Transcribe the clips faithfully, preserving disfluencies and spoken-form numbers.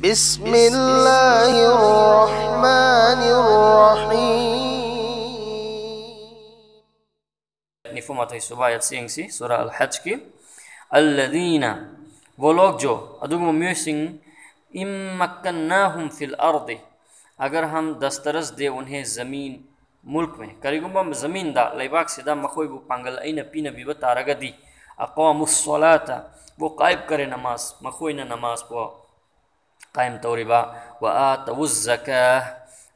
بسم الله الرحمن الرحيم. ꯅꯤꯐꯨ ꯃꯥꯊꯣꯏ ꯁꯨꯕ ꯑꯥꯌꯠꯁꯤ ꯌꯦꯡꯁꯤ, ꯁꯨꯔꯥ ꯑꯜ ꯍꯖꯀꯤ꯫ الذين, वो लोग जो, ꯑꯗꯨꯒꯨꯝꯕ ꯃꯤꯑꯣꯏꯁꯤꯡ, إن مكناهم في الأرض, अगर हम दस्तरस दे उन्हें ज़मीन, मुल्क में, ꯀꯔꯤꯒꯨꯝꯕ ꯖꯃꯤꯟꯗ, ꯂꯩꯕꯥꯛꯁꯤꯗ ꯃꯈꯣꯏꯕꯨ ꯄꯥꯡꯒꯜ ꯑꯩꯅ ꯄꯤꯅꯕꯤꯕ ꯇꯥꯔꯒꯗꯤ, أقاموا الصلاة, वो कायम करें नमाज, ꯃꯈꯣꯏꯅ ꯅꯃꯥꯖꯄꯨ कायम ꯇꯧꯔꯤꯕ, وآتوا الزكاة,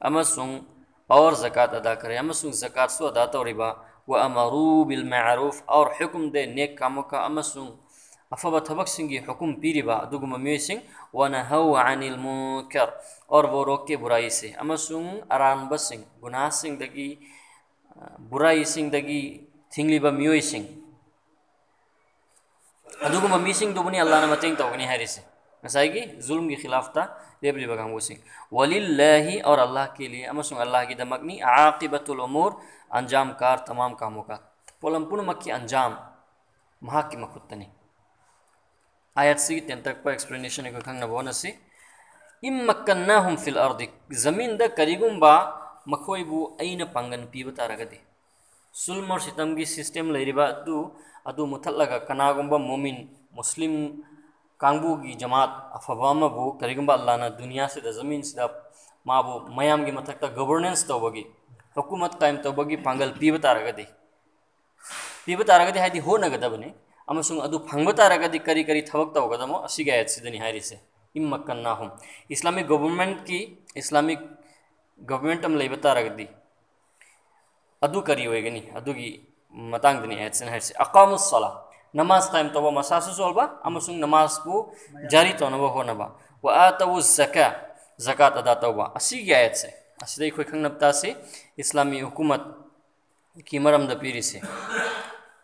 ꯑꯃꯁꯨꯡ और ज़कात अदा करें, ꯑꯃꯁꯨꯡ ज़कातꯁꯨ अदा ꯇꯧꯔꯤꯕ, وأمروا بالمعروف, और हुक्म दे नेक कामों का, ꯑꯃꯁꯨꯡ ꯑꯐꯕ ꯊꯕꯛꯁꯤꯡꯒꯤ ꯍꯨꯀꯨꯝ ꯄꯤꯔꯤꯕ ꯑꯗꯨꯒꯨꯝꯕ ꯃꯤꯑꯣꯏꯁꯤꯡ, ونهوا عن المنكر, और वो रोके बुराई से, ꯑꯃꯁꯨꯡ ꯑꯔꯥꯟꯕꯁꯤꯡ, ꯒꯨꯅꯥꯁꯤꯡꯗꯒꯤ, ꯑ, ꯕꯨꯔꯥꯏꯁꯤꯡꯗꯒꯤ ꯊꯤꯡꯂꯤꯕ ꯃꯤꯑꯣꯏꯁꯤꯡ, ꯑꯗꯨꯒꯨꯝꯕ ꯃꯤꯁꯤꯡꯗꯨꯕꯨꯅꯤ ꯑꯜꯂꯥꯍꯅ ꯃꯇꯦꯡ ꯇꯧꯒꯅꯤ ꯍꯥꯏꯔꯤꯁꯦ, ꯉꯁꯥꯏꯒꯤ ꯖꯨꯜꯝꯒꯤ ꯈꯤꯂꯥꯐꯇ ꯂꯦꯞꯂꯤꯕ ꯀꯥꯡꯕꯨꯁꯤꯡ꯫ ولله, और अल्लाह के लिए, ꯑꯃꯁꯨꯡ ꯑꯜꯂꯥꯍꯒꯤꯗꯃꯛꯅꯤ, عاقبة الأمور, अंजाम कार तमाम कामों का, ꯄꯣꯠꯂꯝ ꯄꯨꯝꯅꯃꯛꯀꯤ अंजाम ꯃꯍꯥꯛꯀꯤ ꯃꯈꯨꯠꯇꯅꯤ꯫ ꯑꯥꯌꯠꯁꯤꯒꯤ ꯇꯦꯟꯇꯛꯄ explanation ꯑꯩꯈꯣꯏ ꯈꯪꯅꯕ ꯍꯣꯠꯅꯁꯤ꯫ إن مكناهم في الأرض, ꯖꯃꯤꯟꯗ ꯀꯔꯤꯒꯨꯝꯕ ꯃꯈꯣꯏꯕꯨ ꯑꯩꯅ ꯄꯥꯡꯒꯟ ꯄꯤꯕ ꯇꯥꯔꯒꯗꯤ, ꯖꯨꯜꯝ ꯑꯣꯔ ꯁꯤꯇꯝꯒꯤ system ꯂꯩꯔꯤꯕ ꯑꯗꯨ, ꯑꯗꯨ ꯃꯨꯊꯠꯂꯒ ꯀꯅꯥꯒꯨꯝꯕ ꯃꯨꯃꯤꯟ, ꯃꯨꯁꯂꯤꯝ ꯀꯥꯡꯕꯨꯒꯤ ꯖꯃꯥꯠ ꯑꯐꯕ ꯑꯃꯕꯨ ꯀꯔꯤꯒꯨꯝꯕ ꯑꯜꯂꯥꯍꯅ ꯗꯨꯅꯤꯌꯥꯁꯤꯗ, ꯖꯃꯤꯟꯁꯤꯗ ꯃꯥꯕꯨ ꯃꯌꯥꯝꯒꯤ ꯃꯊꯛꯇ governance ꯇꯧꯕꯒꯤ, ꯍꯨꯀꯨꯃꯠ ꯀꯥꯌꯝ ꯇꯧꯕꯒꯤ ꯄꯥꯡꯒꯜ ꯄꯤꯕ ꯇꯥꯔꯒꯗꯤ, ꯄꯤꯕ ꯇꯥꯔꯒꯗꯤ ꯍꯥꯏꯗꯤ ꯍꯣꯠꯅꯒꯗꯕꯅꯤ, ꯑꯃꯁꯨꯡ ꯑꯗꯨ ꯐꯪꯕ ꯇꯥꯔꯒꯗꯤ ꯀꯔꯤ ꯀꯔꯤ ꯊꯕꯛ ꯇꯧꯒꯗꯕꯅꯣ ꯑꯁꯤꯒꯤ ꯑꯥꯌꯠꯁꯤꯗꯅꯤ ꯍꯥꯏꯔꯤꯁꯦ꯫ إن مكناهم, Islamic governmentꯀꯤ, Islamic government ꯑꯃ ꯂꯩꯕ ꯇꯥꯔꯒꯗꯤ ꯑꯗꯨ ꯀꯔꯤ ꯑꯣꯏꯒꯅꯤ? ꯑꯗꯨꯒꯤ ꯃꯇꯥꯡꯗꯅꯤ ꯑꯥꯌꯠꯁꯤꯅ ꯍꯥꯏꯔꯤꯁꯦ꯫ أقاموا الصلاة, ꯅꯃꯥꯖ ꯀꯥꯌꯝ ꯇꯧꯕ, ꯃꯁꯥꯁꯨ ꯆꯣꯜꯕ ꯑꯃꯁꯨꯡ ꯅꯃꯥꯖꯄꯨ ꯖꯥꯔꯤ ꯇꯧꯅꯕ ꯍꯣꯠꯅꯕ꯫ وآتوا الزكاة, ꯖꯀꯥꯠ ꯑꯗꯥ ꯇꯧꯕ꯫ ꯑꯁꯤꯒꯤ ꯑꯥꯌꯠꯁꯦ, ꯑꯁꯤꯗ ꯑꯩꯈꯣꯏ ꯈꯪꯅꯕ ꯇꯥꯁꯤ, ꯏꯁꯂꯥꯃꯤ ꯍꯨꯀꯨꯃꯠꯀꯤ ꯃꯔꯝꯗ ꯄꯤꯔꯤꯁꯦ꯫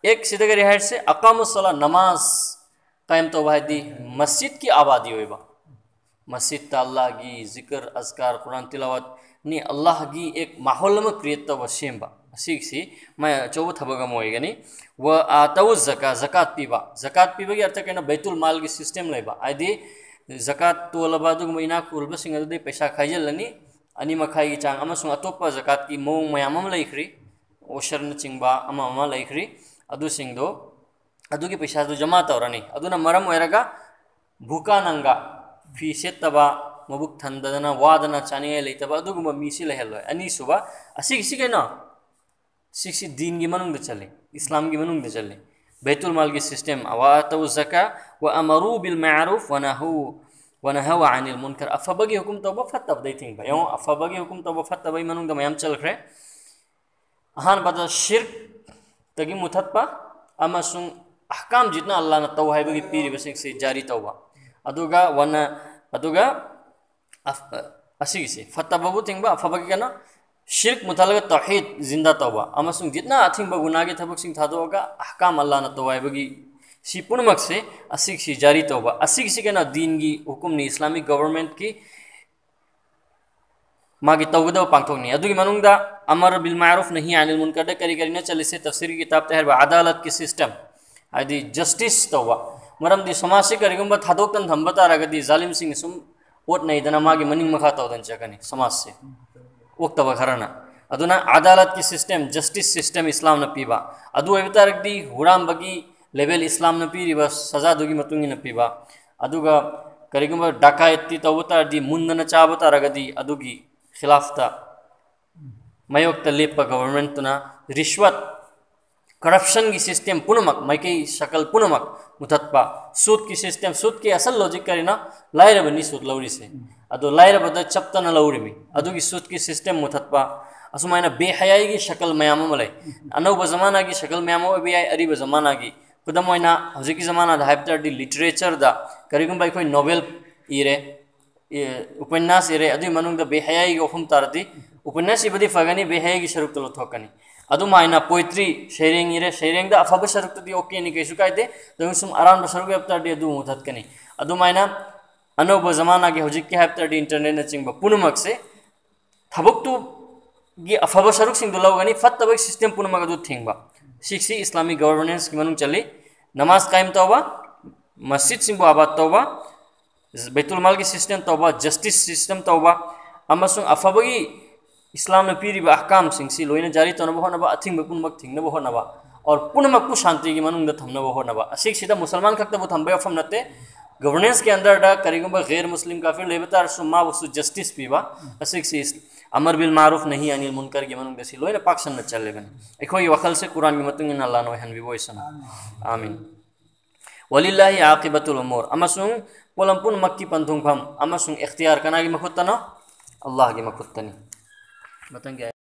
ꯑꯦꯛ ꯁꯤꯗ ꯀꯔꯤ ꯍꯥꯏꯔꯤꯁꯦ? أقاموا الصلاة, ꯅꯃꯥꯖ ꯀꯥꯌꯝ ꯇꯧꯕ ꯍꯥꯏꯗꯤ ꯃꯁꯖꯤꯗꯀꯤ ꯑꯥꯕꯥꯗꯤ ꯑꯣꯏꯕ, ꯃꯁꯖꯤꯗꯇ ꯑꯜꯂꯥꯍꯒꯤ ꯖꯤꯀꯔ, ꯑꯖꯀꯥꯔ, ꯀꯨꯔꯥꯟ ꯇꯤꯂꯥꯋꯠꯅꯤ, ꯑꯜꯂꯥꯍꯒꯤ ꯑꯦꯛ ꯃꯥꯍꯣꯜ ꯑꯃ create ꯇꯧꯕ, ꯁꯦꯝꯕ, ꯑꯁꯤꯒꯤꯁꯤ ꯃꯥꯏ ꯑꯆꯧꯕ ꯊꯕꯛ ꯑꯃ ꯑꯣꯏꯒꯅꯤ꯫ وآتوا الزكاة, ꯖꯀꯥꯠ ꯄꯤꯕ꯫ ꯖꯀꯥꯠ ꯄꯤꯕꯒꯤ ꯑꯔꯊ ꯀꯩꯅꯣ? ꯕꯩꯇꯨꯜ ꯃꯥꯜꯒꯤ system ꯂꯩꯕ, ꯍꯥꯏꯗꯤ ꯖꯀꯥꯠ ꯇꯣꯜꯂꯕ ꯑꯗꯨꯒꯨꯝꯕ ꯏꯅꯥꯛ ꯈꯨꯜꯂꯕꯁꯤꯡ ꯑꯗꯨꯗꯤ ꯄꯩꯁꯥ ꯈꯥꯏꯖꯤꯜꯂꯅꯤ, ꯑꯅꯤ ꯃꯈꯥꯏꯒꯤ ꯆꯥꯡ, ꯑꯃꯁꯨꯡ ꯑꯇꯣꯞꯄ ꯖꯀꯥꯠꯀꯤ ꯃꯑꯣꯡ ꯃꯌꯥꯝ ꯑꯃ ꯂꯩꯈ꯭ꯔꯤ, ꯎꯁꯔꯅꯆꯤꯡꯕ ꯑꯃ ꯑꯃ ꯂꯩꯈ꯭ꯔꯤ, ꯑꯗꯨꯁꯤꯡꯗꯣ, ꯑꯗꯨꯒꯤ ꯄꯩꯁꯥꯗꯨ ꯖꯃꯥ ꯇꯧꯔꯅꯤ꯫ ꯑꯗꯨꯅ ꯃꯔꯝ ꯑꯣꯏꯔꯒ ꯚꯨꯀꯥ ꯅꯪꯒꯥ, ꯐꯤ ꯁꯦꯠꯇꯕ, ꯃꯕꯨꯛ ꯊꯟꯗꯗꯅ ꯋꯥꯗꯅ ꯆꯥꯅꯤꯡꯉꯥꯏ ꯂꯩꯇꯕ ꯑꯗꯨꯒꯨꯝꯕ ꯃꯤꯁꯤ ꯂꯩꯍꯜꯂꯣꯏ꯫ ꯑꯅꯤꯁꯨꯕ, ꯑꯁꯤꯒꯤꯁꯤ ꯀꯩꯅꯣ? ꯁꯤꯛꯁꯤ ꯗꯤꯟꯒꯤ ꯃꯅꯨꯡꯗ ꯆꯜꯂꯤ, ꯏꯁꯂꯥꯝꯒꯤ ꯃꯅꯨꯡꯗ ꯆꯜꯂꯤ꯫ ꯕꯩꯇꯨꯜ ꯃꯥꯜꯒꯤ system, "ꯋꯥ ꯑꯇꯧ ꯖꯀꯥ ꯋꯥ ꯑꯃꯔꯨ ꯕꯤꯜ ꯃꯥꯔꯨꯐ ꯋꯥ ꯅꯍꯨ ꯋꯥ ꯅꯍꯥ ꯑꯅꯤꯜ ꯃꯨꯟꯀꯔ", ꯑꯐꯕꯒꯤ ꯍꯨꯀꯨꯝ ꯇꯧꯕ, ꯐꯠꯇꯕꯗꯩ ꯊꯤꯡꯕ꯫ ꯌꯦꯡꯉꯣ, ꯑꯐꯕꯒꯤ ꯍꯨꯀꯨꯝ ꯇꯧꯕ ꯐꯠꯇꯕꯒꯤ ꯃꯅꯨꯡꯗ ꯃꯌꯥꯝ ꯆꯜꯈ꯭ꯔꯦ꯫ ꯑꯍꯥꯟꯕꯗ ꯁꯤꯔꯛꯇꯒꯤ ꯃꯨꯊꯠꯄ ꯑꯃꯁꯨꯡ ꯑꯍꯀꯥꯝ ꯖꯤꯠꯅ ꯑꯜꯂꯥꯍꯅ ꯇꯧ ꯍꯥꯏꯕꯒꯤ ꯄꯤꯔꯤꯕꯁꯤꯡꯁꯤ ꯖꯥꯔꯤ ꯇꯧꯕ꯫ ꯑꯗꯨꯒ ꯋꯥꯅ ꯑꯗꯨꯒ ꯑꯐ-, ꯑꯁꯤꯒꯤꯁꯤ ꯐꯠꯇꯕꯕꯨ ꯊꯤꯡꯕ, ꯑꯐꯕꯒꯤ ꯀꯩꯅꯣ? ꯁꯤꯔꯛ ꯃꯨꯊꯠꯂꯒ ꯇꯧꯍꯤꯗ ꯖꯤꯟꯗꯥ ꯇꯧꯕ ꯑꯃꯁꯨꯡ ꯖꯤꯠꯅ ꯑꯊꯤꯡꯕ ꯒꯨꯅꯥꯒꯤ ꯊꯕꯛꯁꯤꯡ ꯊꯥꯗꯣꯛꯑꯒ ꯑꯍꯀꯥꯝ ꯑꯜꯂꯥꯍꯅ ꯇꯧ ꯍꯥꯏꯕꯒꯤ ꯁꯤ ꯄꯨꯝꯅꯃꯛꯁꯦ ꯑꯁꯤꯒꯤꯁꯤ ꯖꯥꯔꯤ ꯇꯧꯕ꯫ ꯑꯁꯤꯒꯤꯁꯤ ꯀꯩꯅꯣ? ꯗꯤꯟꯒꯤ ꯍꯨꯀꯨꯝꯅꯤ, ꯏꯁꯂꯥꯃꯤꯛ ꯒꯣꯕꯔꯃꯦꯟꯠꯀꯤ ꯃꯥꯒꯤ ꯇꯧꯒꯗꯕ ꯄꯥꯡꯊꯣꯛꯅꯤ꯫ ꯑꯗꯨꯒꯤ ꯃꯅꯨꯡꯗ ꯑꯃꯔ ꯕꯤꯜ ꯃꯥꯔꯨꯐ ꯅꯍꯤ ꯑꯅꯤꯜ ꯃꯨꯟꯀꯔꯗ ꯀꯔꯤ ꯀꯔꯤꯅ ꯆꯜꯂꯤꯁꯦ? ꯇꯐꯁꯤꯔꯒꯤ ꯀꯤꯇꯥꯕꯇ ꯍꯥꯏꯔꯤꯕ ꯑꯗꯥꯂꯠꯀꯤ system, ꯍꯥꯏꯗꯤ justice ꯇꯧꯕ꯫ ꯃꯔꯝꯗꯤ ꯁꯃꯥꯖꯁꯤ ꯀꯔꯤꯒꯨꯝꯕ ꯊꯥꯗꯣꯛꯇꯅ ꯊꯝꯕ ꯇꯥꯔꯒꯗꯤ ꯖꯥꯂꯤꯝꯁꯤꯡꯅ ꯁꯨꯝ ꯑꯣꯠ ꯅꯩꯗꯅ ꯃꯥꯒꯤ ꯃꯅꯤꯡ ꯃꯈꯥ ꯇꯧꯗꯅ ꯆꯠꯀꯅꯤ ꯁꯃꯥꯖꯁꯦ꯫ ꯑꯣꯛꯇꯕ ꯈꯔꯅ꯫ ꯑꯗꯨꯅ ꯑꯗꯥꯂꯠꯀꯤ system, justice system ꯏꯁꯂꯥꯝꯅ ꯄꯤꯕ꯫ ꯑꯗꯨ ꯑꯣꯏꯕ ꯇꯥꯔꯒꯗꯤ ꯍꯨꯔꯥꯟꯕꯒꯤ level ꯏꯁꯂꯥꯝꯅ ꯄꯤꯔꯤꯕ ꯁꯖꯥꯗꯨꯒꯤ ꯃꯇꯨꯡ ꯏꯟꯅ ꯄꯤꯕ꯫ ꯑꯗꯨꯒ ꯀꯔꯤꯒꯨꯝꯕ ꯗꯀꯥꯏꯇꯤ ꯇꯧꯕ ꯇꯥꯔꯗꯤ, ꯃꯨꯟꯗꯅ ꯆꯥꯕ ꯇꯥꯔꯒꯗꯤ ꯑꯗꯨꯒꯤ ꯈꯤꯂꯥꯐꯇ ꯃꯥꯌꯣꯛꯇ ꯂꯦꯞꯄ ꯒꯣꯕꯔꯃꯦꯟꯠꯇꯨꯅ꯫ ꯔꯤꯁꯋꯠ, corruptionꯒꯤ system ꯄꯨꯝꯅꯃꯛ, ꯃꯥꯏꯀꯩ ꯁꯀꯜ ꯄꯨꯝꯅꯃꯛ ꯃꯨꯊꯠꯄ꯫ ꯁꯨꯗꯀꯤ system, ꯁꯨꯗꯀꯤ ꯑꯁꯜ logic ꯀꯔꯤꯅꯣ? ꯂꯥꯏꯔꯕꯅꯤ ꯁꯨꯗ ꯂꯧꯔꯤꯁꯦ꯫ ꯑꯗꯣ ꯂꯥꯏꯔꯕꯗ ꯆꯞꯇꯅ ꯂꯧꯔꯤꯃꯤ꯫ ꯑꯗꯨꯒꯤ ꯁꯨꯗꯀꯤ system ꯃꯨꯊꯠꯄ꯫ ꯑꯁꯨꯃꯥꯏꯅ ꯕꯦꯍꯌꯥꯏꯒꯤ ꯁꯀꯜ ꯃꯌꯥꯝ ꯑꯃ ꯂꯩ꯫ ꯑꯅꯧꯕ ꯖꯃꯥꯅꯥꯒꯤ ꯁꯀꯜ ꯃꯌꯥꯝ ꯑꯃ ꯑꯣꯏꯕ ꯌꯥꯏ, ꯑꯔꯤꯕ ꯖꯃꯥꯅꯥꯒꯤ꯫ ꯈꯨꯗꯝ ꯑꯣꯏꯅ ꯍꯧꯖꯤꯛꯀꯤ ꯖꯃꯥꯅꯥꯗ ꯍꯥꯏꯕ ꯇꯥꯔꯗꯤ literature ꯗ ꯀꯔꯤꯒꯨꯝꯕ ꯑꯩꯈꯣꯏ novel ꯏꯔꯦ, ꯑꯦ, ꯎꯄꯟꯌꯥꯁ ꯏꯔꯦ, ꯑꯗꯨꯒꯤ ꯃꯅꯨꯡꯗ ꯕꯦꯍꯌꯥꯏꯒꯤ ꯋꯥꯐꯝ ꯇꯥꯔꯗꯤ ꯎꯄꯟꯌꯥꯁ ꯏꯕꯗꯤ ꯐꯒꯅꯤ, ꯕꯦꯍꯌꯥꯏꯒꯤ ꯁꯔꯨꯛꯇ ꯂꯧꯊꯣꯛꯀꯅꯤ꯫ ꯑꯗꯨꯃꯥꯏꯅ poetry, ꯁꯩꯔꯦꯡ ꯏꯔꯦ, ꯁꯩꯔꯦꯡꯗ ꯑꯐꯕ ꯁꯔꯨꯛꯇꯨꯗꯤ okay ꯅꯤ, ꯀꯩꯁꯨ ꯀꯥꯏꯗꯦ꯫ ꯑꯗꯨꯒ ꯁꯨꯝ ꯑꯔꯥꯟꯕ ꯁꯔꯨꯛ ꯌꯥꯎꯕ ꯇꯥꯔꯗꯤ ꯑꯗꯨ ꯃꯨꯊꯠꯀꯅꯤ꯫ ꯑꯗꯨꯃꯥꯏꯅ ꯑꯅꯧꯕ ꯖꯃꯥꯅꯥꯒꯤ ꯍꯧꯖꯤꯛꯀꯤ ꯍꯥꯏꯕ ꯇꯥꯔꯗꯤ internet ꯅꯆꯤꯡꯕ ꯄꯨꯝꯅꯃꯛꯁꯦ ꯊꯕꯛꯇꯨꯒꯤ ꯑꯐꯕ ꯁꯔꯨꯛꯁꯤꯡꯗꯨ ꯂꯧꯒꯅꯤ, ꯐꯠꯇꯕꯒꯤ system ꯄꯨꯝꯅꯃꯛ ꯑꯗꯨ ꯊꯤꯡꯕ꯫ ꯁꯤꯛꯁꯤ ꯏꯁꯂꯥꯃꯤꯛ governance ꯀꯤ ꯃꯅꯨꯡ ꯆꯜꯂꯤ꯫ ꯅꯃꯥꯖ ꯀꯥꯏꯝ ꯇꯧꯕ, ꯃꯁꯖꯤꯗꯁꯤꯡꯕꯨ ꯑꯕꯥꯗ ꯇꯧꯕ, ꯕꯩꯇꯨꯜ ꯃꯥꯜꯒꯤ ꯁꯤꯁꯇꯦꯝ ꯇꯧꯕ, ꯖꯁꯇꯤꯁ ꯁꯤꯁꯇꯦꯝ ꯇꯧꯕ, ꯑꯃꯁꯨꯡ ꯑꯐꯕꯒꯤ ꯏꯁꯂꯥꯝꯅ ꯄꯤꯔꯤꯕ ꯑꯍꯀꯥꯝꯁꯤꯡꯁꯤ ꯂꯣꯏꯅ ꯖꯥꯔꯤ ꯇꯧꯅꯕ ꯍꯣꯠꯅꯕ, ꯑꯊꯤꯡꯕ ꯄꯨꯝꯅꯃꯛ ꯊꯤꯡꯅꯕ ꯍꯣꯠꯅꯕ, ꯑꯣꯔ ꯄꯨꯝꯅꯃꯛꯄꯨ ꯁꯥꯟꯇꯤꯒꯤ ꯃꯅꯨꯡꯗ ꯊꯝꯅꯕ ꯍꯣꯠꯅꯕ꯫ ꯑꯁꯤꯁꯤꯗ ꯃꯨꯁꯜꯃꯥꯟ ꯈꯛꯇꯕꯨ ꯊꯝꯕ ꯌꯥꯐꯝ ꯅꯠꯇꯦ꯫ ꯒꯚꯔꯅꯦꯟꯁꯀꯤ ꯑꯟꯗꯔꯗ ꯀꯔꯤꯒꯨꯝꯕ ꯒꯩꯔ ꯃꯨꯁꯂꯤꯝ ꯀꯥꯐꯤꯔ ꯂꯩꯕ ꯇꯥꯔꯁꯨ ꯃꯥꯕꯨꯁꯨ ꯖꯁꯇꯤꯁ ꯄꯤꯕ, ꯑꯁꯤꯁꯤ ꯑꯃꯔ ꯕꯤꯜ ꯃꯥꯔꯨꯐ ꯅꯍꯤ ꯑꯅꯤꯜ ꯃꯨꯟꯀꯔꯒꯤ ꯃꯅꯨꯡꯗ ꯁꯤ ꯂꯣꯏꯅ ꯄꯥꯛꯁꯟꯅ ꯆꯜꯂꯦꯕꯅꯤ꯫ ꯑꯩꯈꯣꯏꯒꯤ ꯋꯥꯈꯜꯁꯦ ꯀꯨꯔꯥꯟꯒꯤ ꯃꯇꯨꯡ ꯏꯟꯅ ꯑꯜꯂꯥꯍꯅ ꯑꯣꯏꯍꯟꯕꯤꯕ ꯑꯣꯏꯁꯅꯨ꯫ ꯑꯥꯃꯤꯟ꯫ ꯋꯥꯂꯤꯜꯂꯥꯍꯤ ꯑꯥꯀꯤꯕꯥꯇꯨꯜ ꯎꯃꯨꯔ, ꯑꯃꯁꯨꯡ ꯄꯣꯠꯂꯝ ꯄꯨꯝꯅꯃꯛꯀꯤ ꯄꯟꯊꯨꯡꯐꯝ ꯑꯃꯁꯨꯡ ꯏꯈꯇꯤꯌꯥꯔ ꯀꯅꯥꯒꯤ ꯃꯈꯨꯠꯇꯅꯣ? ꯑꯜꯂꯥꯍꯒꯤ ꯃꯈꯨꯠꯇꯅꯤ꯫ ꯃꯊꯪꯒꯤ